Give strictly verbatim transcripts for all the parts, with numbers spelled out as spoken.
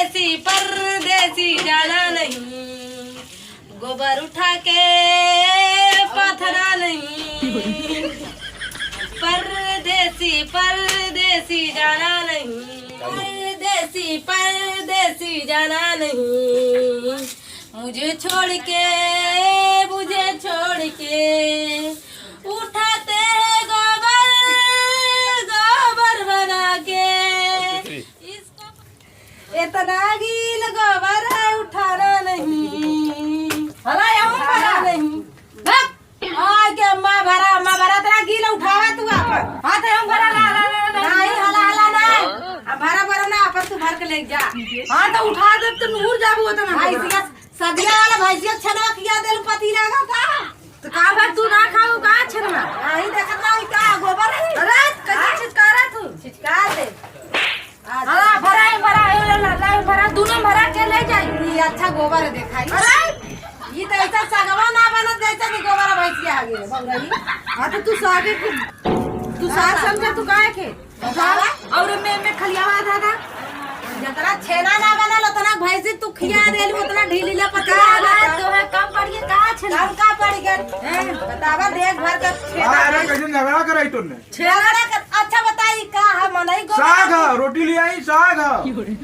परदेसी, परदेसी जाना नहीं, गोबर उठा के पाथना नहीं। परदेसी, परदेसी जाना नहीं, परदेसी, परदेसी जाना नहीं। मुझे छोड़ के, मुझे छोड़ के उठाते हैं गोबर, गोबर बना के। इसको इतना गील गोबर है, उठाना नहीं। हला, यहाँ उठाना भरा। नहीं। धक। आय के अम्मा भरा, अम्मा भरा, इतना गील उठावा तू आपन। हाँ, तो हम भरा, ला, ला, ला, ला, ला। नहीं, हला, हला, नहीं। अब भरा, भरा ना, आपन तू भर के ले जा। हाँ, तो उठा दे, तो नूर जाबू, उतना भैंसिया, सदिया वाला भैंसिया छेनवा खिया देल पतीला का का? तो का बा, तू ना खाऊ का छेनवा? नहीं, देखत ना, ई का गोबर है? अरे, कैसे छिटकारा तू? छिटका दे। अच्छा। हाँ, भरा है, भरा है, ला, ला, ला, भरा, दोनों भरा के ले जाई। ई अच्छा गोबर है, देखाई। अरे! ई तो ऐसा सगवा ना बनत, जैसे कि गोबर भैंसिया आ गई, बउरही। हाँ, तो तू सागे के, तू साग हाँ। समझा, तू काहे के? बतावा। और मैं, मैं खलियावा दादा। जितना छेना ना बनल, उतना भैंसी तू खिया देलू, उतना ढीलीला पतला का बात, बा। तोहे कम पड़ गया, का छेना? कम का पड़ गया? हैं? बतावा, देख भर का छेना हाँ, अरे, है। कैसे झगड़ा कराई तूने? छेना के अच्छा बताई का है, मनई को साग है, रोटी ले आई, साग है।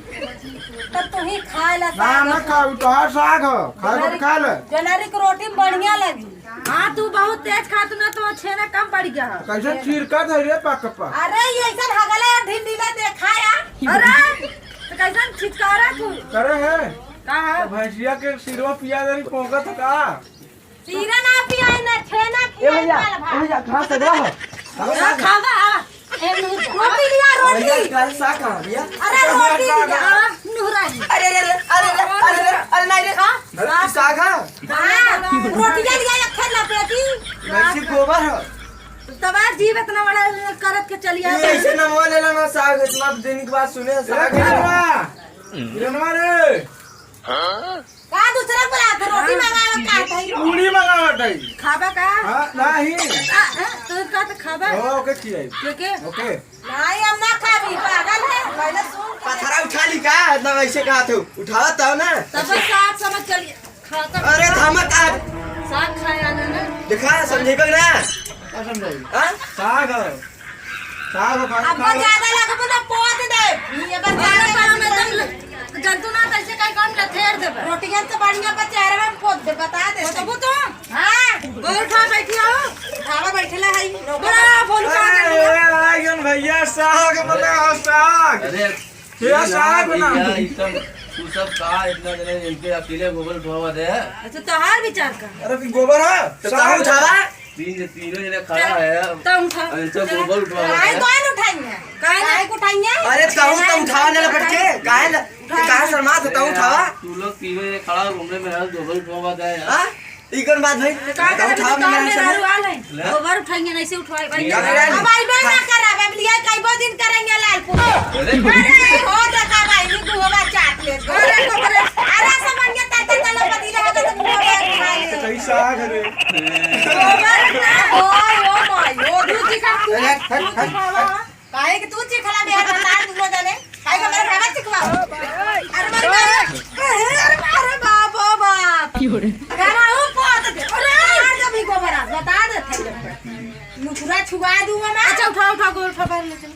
तो तू ही खाए ला ना, साग ना है। खाऊ, तोहार साग है, खाए को खा ले। जनरी के रोटी में बढ़िया लगी। हाँ, तू बहुत तेज खात ना, तो छेना कम पड़ गया है। कैसे चीरका धर रे पक पक। अरे, ये ऐसा हगला और ढील ढीला देखाया। अरे, तो कैसन छिटकारा तू? करे है? का है? तो भैंसिया के सिरवा पिया दे रही, पोंका तो का? सीरा ना पियाई ना, छेना ए खियाई भैया, ना ए भा। भैया, घास सगरा हो। हाँ, खावा, हाँ। ए, नूर। रोटी लिया, रोटी। भैया, कल सा कहाँ भैया? अरे, रोटी लिया। हाँ, नूरा ही। अरे, अरे, अरे, अरे, अरे, अरे, नहीं रे। हाँ? अरे, हाँ। साग है? हाँ, रोटियाँ लिया, एक ठे लपेटी। वैसे गोबर है। तब आज जीव इतना बड़ा करत के चलिया। ये ऐसे ना बोले ना, ना, साग, इतना दिन के बाद सुने, साग ए, है। किरणवा, किरणवा रे। हाँ? का दूसरा बुलात है? रोटी हाँ। मंगावा का था? पूड़ी मंगावा था। खाबा का? हाँ, नहीं। आ, आ, तो का तो खाबा? ओ, ओके, खियाई। के, के? ओके। नहीं, हम ना खाबी, पागल है। पहले सुन के पथरा उठा ली का? मतलब ऐसे कहा थे, उठावा था ना। तब साग समझ चलिए। खाता अरे, थामा का? साग खाए आने ना। देखा, समझेबे ना। का समझाई? हाँ? साग है। साग खा, अब खा। ज्यादा लगबो ना, पोत दे। ये बस अरे, ज्यादा काम लगबो एकदम ना। ल-, जंतु ना, तैसे कहीं काम लथेर देबे। रोटियन से बढ़िया बा, चेहरा में पोत दे, बता दे। पोतबू तो? हाँ। बोल, उठा, बैठी आओ। उठावा, बैठे ला है। बड़ा बोल, उठा अरे, दे। अरे, आ गए भैया, साग बनाओ, साग। अरे, ये ये साग ना, ना। भैया, ई सब, तू सब का इतना जने इनके अकेले गोबर उठवावा दे? अच्छा, तोहार विचार का? अरे, फिर गोबर है, तो साग कहाँ उठावा? तीन, तीनों जने खड़ा है। तो उठा। और इनसे गोबर उठवावा आई दे। कौन उठाएंगे? काहे ना? काहे को उठाएंगे? अरे, कहूँ तो उठावा ना लपट के। काहे ना? उठा। काहे शर्मात हो? तो उठावा। तू लोग तीनों जने खड़ा हो, घूमने में है, गोबर उठवावा दे यार। हाँ? ई कौन बात भाई? तो का कहूँ करे, उठावा तो ना मेरा मेहरारू आल है। ले। गोबर उठाएंगे, नहीं से उठवाए भाई। ले। अब आइबे ना करब, अब लिया कईबो दिन करेंगे लालपुर। अरे। अरे, हो देखा भाई, नी दुहवा चाट ले। अरे, बाप रे। अरे, समझ के तत्ते तलो पति रहा तो तुम गोबर उठा ले। कैसा आ घरे? गोबर ना, ओ, ओ माई, ओ, दूध जी का, अरे, हट, हट, हट, हट। काहे कि तू चिखला में हाथ बता, तू लोग जाने। काहे कि हमारे खाना चिखवा। अरे मारे, मारे। अरे मारे, बाप, ओ बाप। क्यों रे? गाना हो, पोत दे। अरे, मार दे भी गोबरा, बता दे। नुखुरा छुआ दूंगा मैं। अच्छा, उठा, उठा, गोल उठा, बाहर ले चल।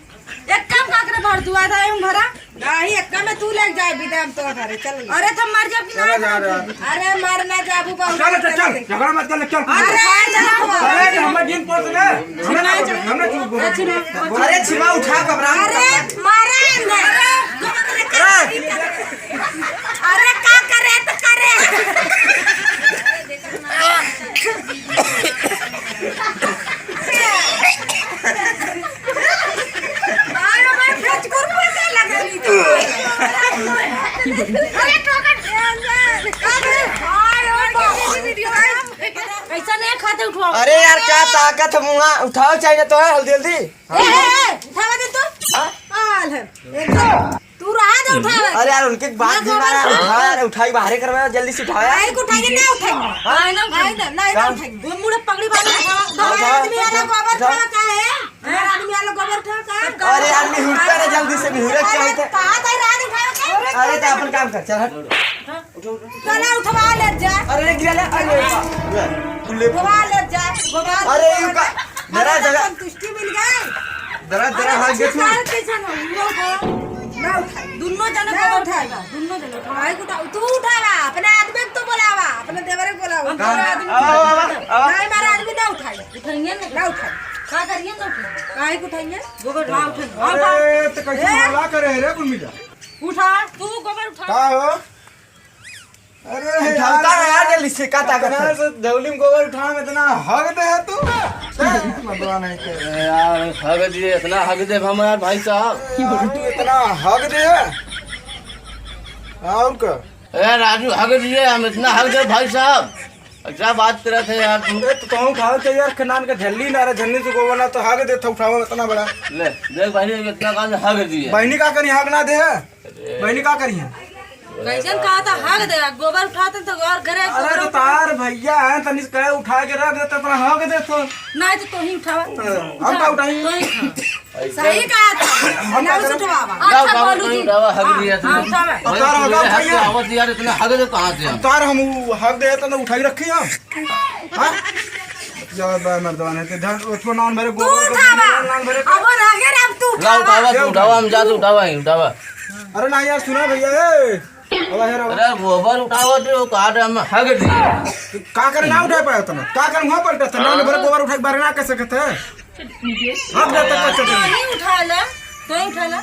एक काम का करे, भर दुआ था, हम भरा। नहीं, एक काम में तू ले जाए, विदा हम तो घरे चल। अरे, तो मर जा कि चला ना जा रहा। अरे, मर ना जाबू, बाबू। चल, चल, चल, झगड़ा मत कर, चल। अरे, चल, चल। अरे, हमें दिन पर से ना, हमें ना, हमें चुप बोल। अरे, छिमा उठा, घबरा मत। अरे, मारे ना। अरे। अरे, का करे तो करे। अरे, भाई, फेंच कर पैसे लगा ली तो। अरे, टोकन। अरे, भाई, ओ बाप। ऐसा नहीं खाते, उठवाओ। अरे यार, का ताकत है मुआ, उठाओ चाहिए तो है, हल्दी हल्दी। ए, ए, ए, उठावा दे तो। हाँ? हाल है। एकदम। तू रहा दे उठावे। अरे यार, उनके बात ना नहीं माना, बाबा। उठा यार, उठाई बाहरे करवा, जल्दी से उठाओ यार। नहीं उठाएंगे, नहीं उठाएंगे। हाँ? नहीं, नहीं, नहीं, नहीं उठाएंगे। वो मुड़े पगड़ी बांध के उठाओ। उठाओ, उठाओ, आदमी वाला उठाओ, गोबर उठाओ। उठाओ का है? हमारा आदमी वाला गोबर उठाओ का है? अरे यार, निहुरता ना जल्दी से, निहुरे क्या अरे, होता है? कहाँ था रात उठाओ का? अरे, अरे, तो अपन काम कर, चल, हट। चला, उठवा ले जा। अरे, गिरा ले, अरे, तू ले। उठवा ले जा, गोबर अरे, उठवा यू का, ले। जरा, हमरा जरा। संतुष्टि मिल गई। जरा, जरा, अरे, हाथ दे तू। कैसे ना, हम लोग को ना उठाए। दुन्नो जने ना गोबर उठाए। उठाएगा, दुन्नो जने उठाए। भाई को उठा, तू उठावा, अपने आदमी को तो बोलावा, अपने देवरे को बोलावा। हम तोरा आदमी आवा, आवा, आवा। नहीं, हमारा आदमी ना उठाए। उठाइए ना। ना उठाए। का करिए ना उठाए? काहे को उठाइए? गोबर ना उठाए। अरे, तो कैसे ए? हमला करे है रे कुल मिला? उठा, तू गोबर उठा। का हो? अरे उठाता यार, है यार, जल्दी से, का ताकत इतना है? से झोली में गोबर उठावे में इतना हग दे है तू? चल, मर्दवा नहीं के। अरे यार, हग दिए, इतना हग दे हम यार भाई साहब। यार, तू इतना हग दे है? और का? अरे राजू, हग दिए, हम इतना हग दे भाई साहब। अच्छा बात करत है यार तू। ए, तो तू उठावे के यार, खनान के झल्ली ना रे, झल्ली से गोबर ना तो हग देत उठावे इतना बड़ा। ले, देख बहनी, इतना काम हग दिए। बहनी का करी, हग ना दे? अरे। बहनी का करी है? कैसन कहा था हग दे, गोबर उठाते तो और घरे अरे तो गोबर तार भैया है, तनी से कहे उठा के रख देते, अपना हग देते। नहीं तो तू ही उठावा। हम का उठाई? तू ही उठा। सही कहा था। हम ना का उसे करें? उठवावा। ना अच्छा उठावा, बोलू नहीं जी। उठावा, हग हाँ, दिया हाँ, तुमने। उठावा। अब तार हग उठावा। आवत यार, इतना हग दे कहाँ से हम? तार हम उ हग दे तो ना उठाई रखी हम। हाँ? जा बा मर्दवा ने, ते धन उसको नाम भरे तू गोबर को उठावा। नाम भरे अब वो रह गया, अब तू ला उठावा। उठावा, तू उठावा, हम जाते उठावा ही, उठावा। अरे ना यार, सुना भैया, ए। अब है रे। अरे गोबर उठावा, तो काट हम हग दिए। का करे ना उठा पाया तना? का करे वहाँ पलटा था? नाम भरे गोबर उठा के बाहर ना कर सकते हैं। हग देते कच्चे तो। नहीं उठा ले, तो उठा ले।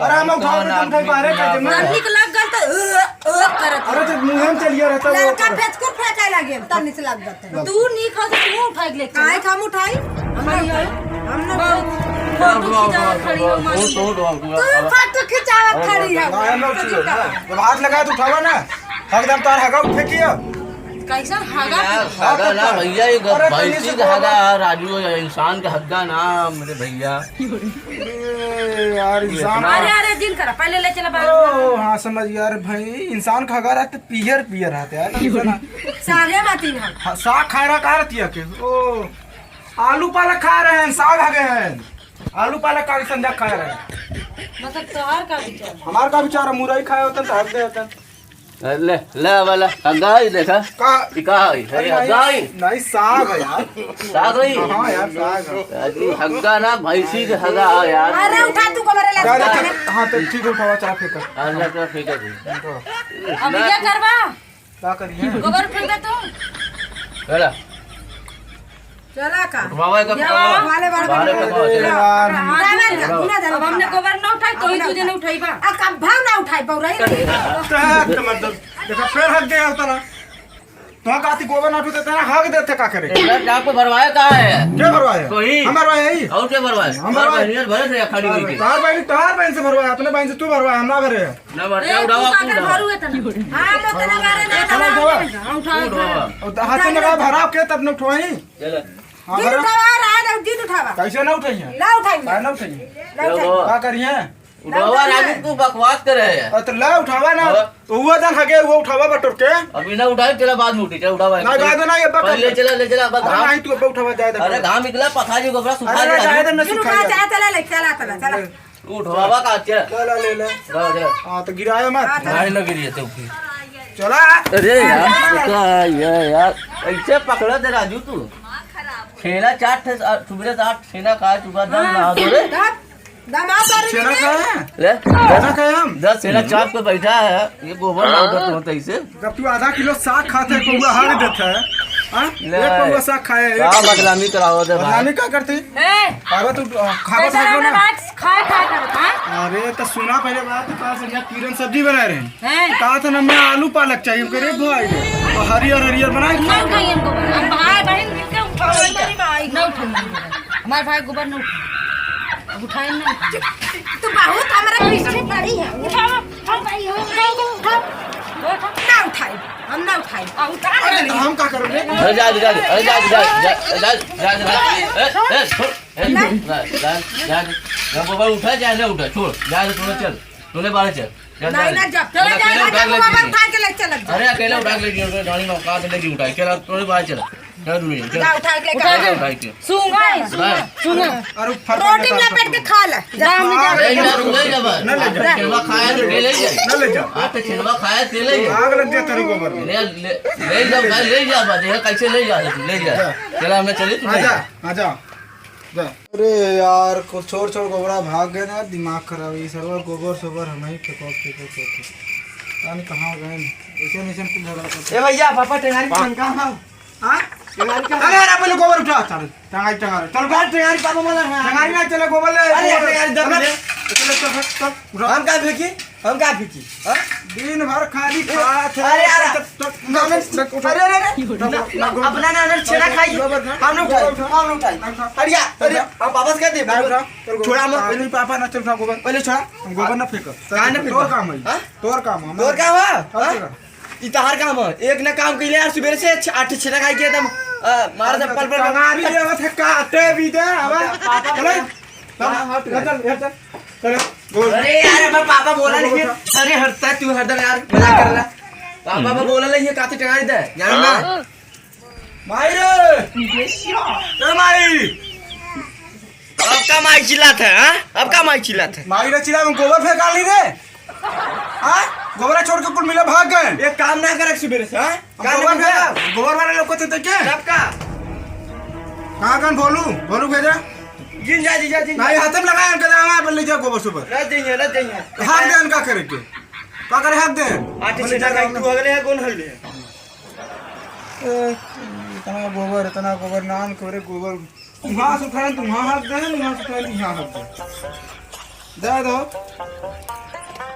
अरे हम उठाओ तो तुम उठाई बाहर कर देना। गर्मी के लग गल तो, अ, अ करत अरे तो मुँह में चलिए रहता वो लड़का कर। फेचकुर फेंके लगे, तब नीचे लग जाते हैं। तू नहीं खा तो तू उठा के ले चल। काहे का हम उठाई? हम नहीं उठाई। हम ना बहुत फोटो खिंचावत खड़ी हो, मामी। तू फोटो खिंचावत खड़ी है। काहे ना उठियो ना? जब हाथ लगाए तो उठावा ना। हगदम तार हगा उठे किया। कैसन हगा? यार, हगा ना भैया, ये अरे, तनी भैंसी से का हगा, राजू, इंसान का हगा ना, मेरे भैया। अरे यार, इंसान अरे, अरे, जिन करा, पहले ले चला बाहर। ओ, हाँ, समझ गया। अरे भाई, इंसान का हगा रहते, पीयर, पीयर रहते यार, ऐसा ना। सागे बाती ना। हाँ, साग खाए रहा, का रहती है के? ओ, आलू पालक खा रहे हैं, साग हगे हैं। आलू पालक का भी संध्या खा रहे हैं। मतलब, तोहार का विचार? हमार का विचार है, मुरई खाए होते तो हग दे होते। ले, ले वाला, हग्गा ही देखा। का? ई का है? अरे है नहीं, हग्गा ही? नहीं, साग है यार। साग है? हाँ यार, साग है। अरे हग्गा ना, भैंसी के हग्गा है यार। अरे उठा तू गोबर ला। जा, जा, चल, हाँ, तो ठीक है, उठावा, चला फेंका। हाँ, जा, चला फेंका तू। अब ये करवा? का करिए? गोबर फेंका तू। चला। चला का? उठवावे का या पड़वा। वाले, वाले, बाहर वाले। का पड़वा, अरे चला। यार, हम उठा दे, उठा दे, अब हमने उठा। गोबर ना उठाई, तो ही अपना तुझे उठा। ना उठाई बा। आ, कब भाव ना उठाई, बउराई चल। नहीं। तो है, तो मतलब, देखा, फिर हग गया होता ना। तो काती गोबर ना उठते थे ना, हग देते का करे? इधर जाके भरवाए का है? क्या भरवाए? तो ही। हम भरवाए ही। और क्या भरवाए? हम भरवाए। बहनियर भरे से खड़ी हुई थी। तार बहन, तार बहन से भरवाए, अपने बहन से तू भरवाए, हम ना भरे। ना भरते, ए, उठावा, तू तू काकर उठावा। भरू है तना? हाँ, हम लोग तना बारे ना, उठा, तना उठावा। बारे ना। हाँ, उठा, तू उठा। उठावा। और हाथ में लगा भराव के तब न उठवाई। चलो। हाँ, जिन भरा। उठावा, रहा दो, जिन उठावा। कैसे ना उठाई है? ना उठाई। काहे ना उठाई है? ना उठाई। उठावा। का करिए? उठावा, ना उठाई। राजू, तू बकवास करे है। अरे तो ला उठावा ना। हाँ। तो हुआ दन हगे, वो उठावा बटोर के। अभी ना उठाए, चला बाद में उठी, चला उठावा। ना, बाद में ना, ये बक- पहले चला, ले चला, बस अरे घाम। नहीं, तू अब उठावा जाए, देखो। अरे घाम निकला, पथारी को अपना सुखा अरे के ना, रख। जाए दे, मैं जिन सुखा उठा, जाए। चला, चला, ले, चला, चला, चला। उठवावा का, चला। चला, ले, ले। चला, चला। हाँ, तो गिराए मत। हाँ, चला। नहीं ना गिरिए तो। चला। अरे यार, का ये यार, ऐसे पकड़ा दे राजू तू। छेना चाट थे, आ, सुबह से आठ छेना खा चुका, दम हाँ, ना दो रे। तब दमा कर छेना खाए हैं? ले, छेना खाए हम? दस छेना चाप के बैठा है, ये गोबर ना उधर पहुंचता इसे। जब तू आधा किलो साग खाते, पौवा हग देता है, हाँ? ले। एक पौवा साग खाए, एक का बदनामी करावत है भाई? बदनामी का करती? ए! खावा तू, आ, खावा कैसे खावा ना। हमें बात खा, खा कर, हाँ? अरे, तो सुना पहले बात, तो कहा से यहाँ किरण सब्जी बना रहे हैं। हैं? कहा था ना, मैं आलू पालक चाहिए, करे भाई, तो हरियर, हरियर बनाए ना खाए। उठाइए हमको, हम भाई बहन मिलके उठाओ, हमारी भाई। ना उठाइए, हमारे भाई गोबर ना उठाओ। अब उठाए ना। तू बहुत हमारे पीछे पड़ी है। उठाओ। हम भाई हो, उठाओ, उठाओ, उठाओ। ना उठाई, हम ना उठाई। आ, उठा ले। अरे, तो हम का करोगे? अरे, जा, जा, जा, अरे, जा, जा, जा, जा, जा, जा, जा, ए, ए, छोड़, ए, नहीं। जा, जा, जा, जा, बाबा, उठा, जा, ना उठा, छोड़, जा, तू चल, तूने बाहर चल, चल, नहीं, जा, नहीं, जब चल, चला अकेले जाए, उठा के ले बाबा, चल। उठा के ले चल, जा। अरे, अकेले उठा के ले चल, गाड़ी में औकात नहीं उठा, चल, तूने बाहर चल। जा, उठा के उठा के। सूंघा है, सूंघा, सूंघा। अरे, फट रोटी में लपेट के खा ले। जा, हम नहीं ले जा, तू ले जा बस। ना ले जा। आप तो खिलवा खाया तो ले ले जा। आप तो खिलवा खाया तो ले जा। आग लग गया तेरे गोबर में। ले, ले, ले जा भाई, ले जा बस। ये कैसे ले जा तू, ले जा। जा। चला, हमें चले तू ले आजा, जा। आजा। जा। अरे यार, कुछ छोड़ छोड़ गोबरा भाग गए ना, दिमाग खराब है। ये सरवा गोबर सोबर हम ही फेंको, फेंको, फेंको। पता नहीं कहाँ गए। ऐसे नहीं, ऐसे कुछ झगड़ा करते। ए भैया, पापा टेंगारी हाँ। पहन का हम? हाँ? टेंगारी का अरे यार, पहले गोबर उठा, चल। टेंगारी, टेंगारी। चल, उठा, टेंगारी पापा वाला है। टेंगारी ना चले, गोबर ले, अरे यार, गोबर। टेंगारी दब ले। चल, चल, चल, चल। हम का फेंकी? हम का फेंकी? हाँ? दिन भर खाली खात है। अरे यार, चल, चल, चल, उठा, अरे, अरे, अरे। उठा, उठा, उठा, उठा। अपना ना, ना, छेना खाई। गोबर उठा। हम लोग उठाई, गोबर उठा। हम लोग उठाई। उठा, उठा। अरे यार, अरे, उठा। हम वापस कर दे, उठा, उठा। चल, गोबर। छोड़ा मत। पहले पापा ना, चल, उठा गोबर। पहले छोड़ा। गोबर ना फेंक। कहाँ ना फेंक? तोर काम है। हाँ? तोर काम है। तोर काम है? और हाँ? तेरा? ई तहार काम है। एक ना काम कइले यार, सुबेरे से छ-, आठ छेना खाई के एकदम, अ, मार दे, पल, पल, पल। टंगारी देवत है, काटे भी दे, अब। पापा चल, बोला। चल, चल, चल, चल। अरे यार, अब पापा बोला नहीं। अरे हटता है तू हरदम यार, मजाक कर रहा। पापा, पापा बोला नहीं, ये काते टंगारी दे, जान ना। माई रे! ए माई! अब का माई चिल्लात है, हाँ? अब का माई चिल्लात है? माई रे चिल्ला, हम गोबर फेंका ली रे। हाँ? गोबरा छोड़ के कुल मिले भाग गए। एक काम ना करे सुबेरे से, हाँ? हम काम गोबर ना फेंका, करे। गोबर वाले लोग को तो देखे। तब का? कहाँ कन भोलू? भोलू भेजा। जिन जा, जिन जा, जिन जा। नहीं, हाथ में लगाए, हम कहते, "हमारे पर ले जाओ गोबर सुबर।" रख देंगे, रख देंगे। हाथ दे, इनका करे के। का करे हाथ दे? आटे बोले, सीधा "जाओ, काट, तू अगले है, कौन हल्ले है?" ए, इतना गोबर, इतना गोबर, नान करे गोबर। तू हाथ उठाए, तू वहाँ हाथ दे, वहाँ से उठाए, तू यहाँ हाथ दे। दे दो।